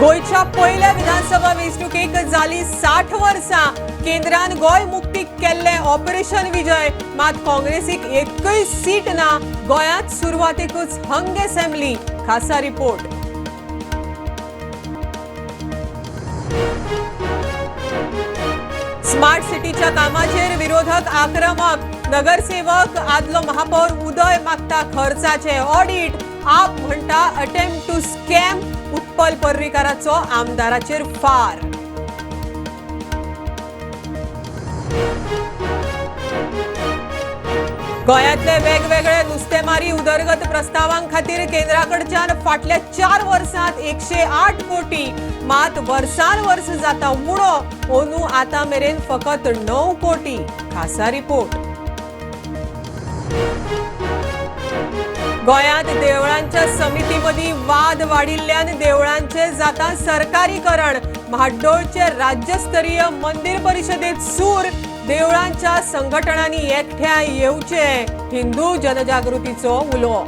गोंयच्या पयल्या विधानसभा वेंचणुकेक जाली 60 वर्सां. केंद्रान गोंय मुक्तीक केल्लें ऑपरेशन विजय, मात काँग्रेसीक एकय सीट ना. गोंयांत सुरवातेकूच हंग असेंब्ली. खासा रिपोर्ट. स्मार्ट सिटीच्या कामाचेर विरोधक आक्रमक. नगरसेवक आदलो महापौर उदय मागता खर्चाचे ऑडिट. आप म्हणटा अटेम्प्ट टू स्कॅम. उत्पल पर्रीकाराचो आमदाराचेर फार. गोंयांतले वेगवेगळे नुस्तेमारी उदरगत प्रस्तावां खातीर केंद्राकडच्यान फाटल्या 4 वर्सांत 108 कोटी, मात वर्सान वर्स जाता उणो. अंदू आतां मेरेन फकत 9 कोटी. खासा रिपोर्ट. गोंयांत देवळांच्या समिती मदीं वाद वाडिल्ल्यान देवळांचे जाता सरकारीकरण. म्हाड्डोळचे राज्यस्तरीय मंदिर परिषदेत सूर. देवळांच्या संघटनांनी एकठांय येवचे, हिंदू जनजागृतीचो उलो.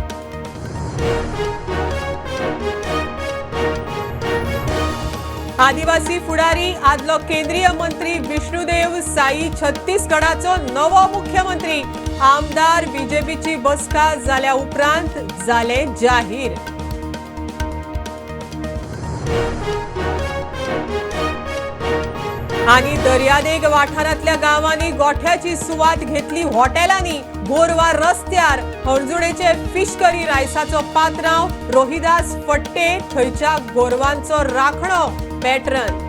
आदिवासी फुडारी आदलो केंद्रीय मंत्री विष्णुदेव साई छत्तीसगडाचो नवो मुख्यमंत्री. आमदार बीजेपीची बसका जाल्या उपरांत जाले जाहीर. आनी दर्यादेग वाठारांतल्या गांवांनी गोठ्याची सुवात घेतली हॉटेलांनी. गोरवां रस्त्यार. हणजुणेचे फिशकरी रायसाचो पात्रांव रोहिदास फट्टे थंयच्या गोरवांचो राखणो पॅट्रन.